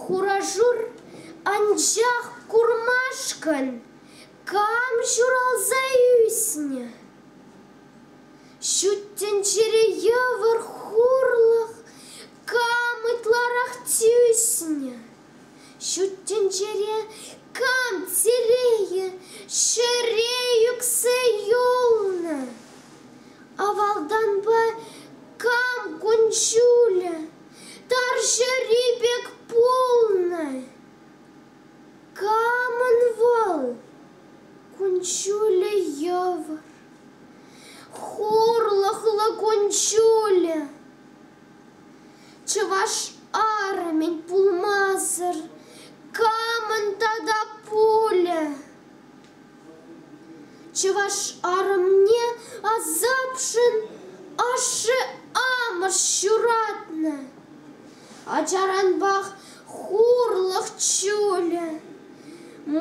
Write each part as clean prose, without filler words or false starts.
Хура-шур анчах курмашкӑн кам ҫуралса ӳснӗ? Ҫут тӗнчере йывӑр хурлӑх кам ытларах тӳснӗ? Ҫут тӗнчере кам телейӗ ҫӗре ӳксе юлнӑ? Авалтанпа кам кун-ҫулӗ тарҫӑри пек пулнӑ? Камӑн вӑл кун-ҫулӗ йывӑр, хурлӑхлӑ кун-ҫулӗ? Чӑваш арӑмӗн пулмасӑр камӑн тата пулӗ? Чӑваш арӑмне асапшӑн ашшӗ-амӑш ҫуратнӑ. Ачаранпах хурлӑх чулӗ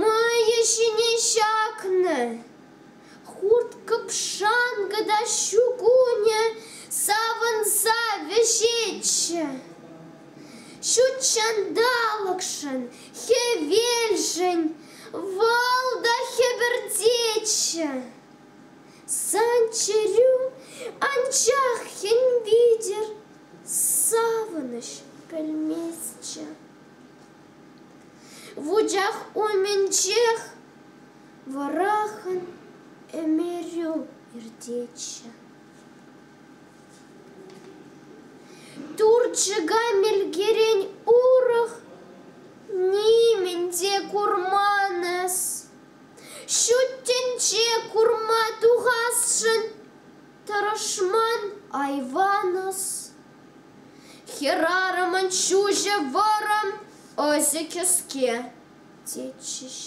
мӑйӗ ҫине ҫакнӑ. Хурт-кӑпшанкӑ та ҫу кунӗ савӑнса вӗҫетчӗ. Ҫут ҫанталӑкшӑн, хӗвелшӗн вӑл та хӗпӗртетчӗ. Сан чӗрӳ анчах хӗн витӗр савӑнӑҫ пӗлместчӗ. Вучах умӗнчех вӑрахӑн ӗмӗрӳ иртетчӗ. Турчӑка мӗлкерен урӑх нимӗн те курман эс. Ҫут тӗнче курма тухасшӑн тӑрӑшман айван ӑс. Хӗрарӑмӑн ҫӳҫӗ вӑрӑм, ӑсӗ кӗске, тетчӗҫ.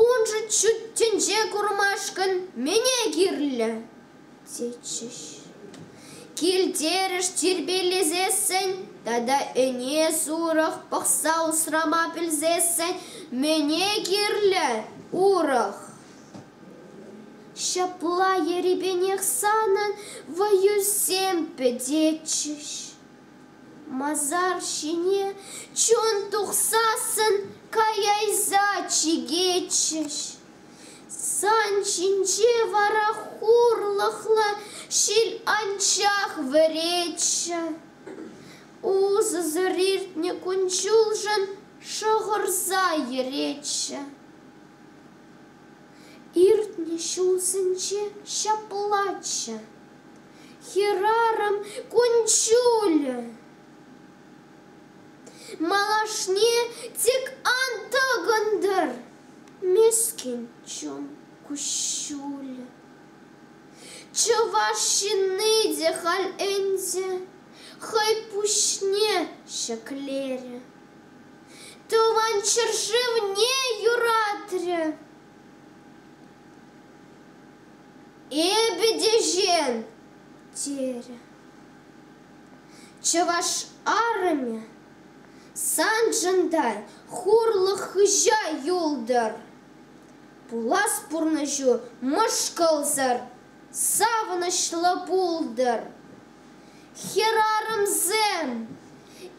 Уншӑн ҫут тӗнче курмашкӑн мӗне кирлӗ? тетчӗҫ. Килтерӗш тирпейлесессӗн тата ӗне-сурӑх пӑхса усрама пӗлсессӗн мӗне кирлӗ урӑх? Ҫапла ерипенех санӑн вӑйӳсем пӗтетчӗҫ. Масар ҫине чун тухсассӑн каяйса чикетчӗҫ. Сан ҫинче вара хурлӑхлӑ ҫил анчах вӗретчӗ. Усӑсӑр иртнӗ кун-ҫулшӑн шӑхӑрса йӗретчӗ. Иртнӗ ҫулсенче ҫаплаччӗ. Хӗрарӑм кун-ҫулӗ. Малашне тек ан тӑкӑнтӑр мӗскӗн чун куҫҫулӗ. Чӑваш ҫынни те халь ӗнтӗ хӑй пуҫне ҫӗклерӗ. Тӑван ҫӗршывне юратрӗ. Эпӗ те ҫын, терӗ. Чӑваш арӑмӗ саншӑн та хурлӑх хыҫа юлтӑр. Пулас пурнӑҫу мӑшкӑлсӑр, савӑнӑҫлӑ пултӑр. Хӗрарӑмсем,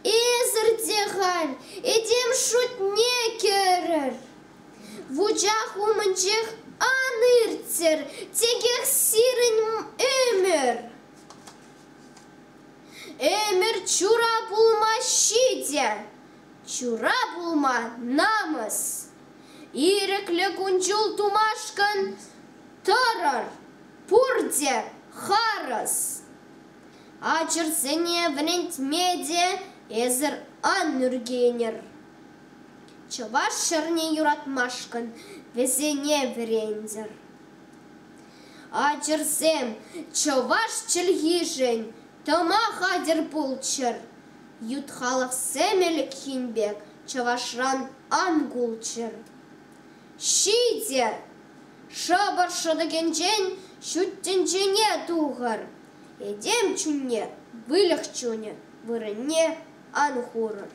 эсӗр те халь этем шутне кӗрӗр. Вучах умӗнчех ан ирттӗр, текех сирӗн ӗмӗр. Ӗмӗр чура пулма ҫитӗ, чура пулма намӑс. Ирӗклӗ кун-ҫул тумашкӑн тӑрӑр, пурте харӑс. Ачӑрсене вӗрентме те эсӗр ан ӳркенӗр. Чӑваш ҫӗрне юратмашкӑн вӗсене вӗрентӗр. Ачӑрсем чӑваш чӗлхишӗн тӑма хатӗр пулччӑр, ют халӑхсем ӗлӗкхин пек чӑвашран ан кулччӑр. Ҫитӗ! Шӑпӑр шӑтӑкӗнчен ҫут тӗнчене тухӑр, этем чунне выльӑх чунӗ вырӑнне ан хурӑр.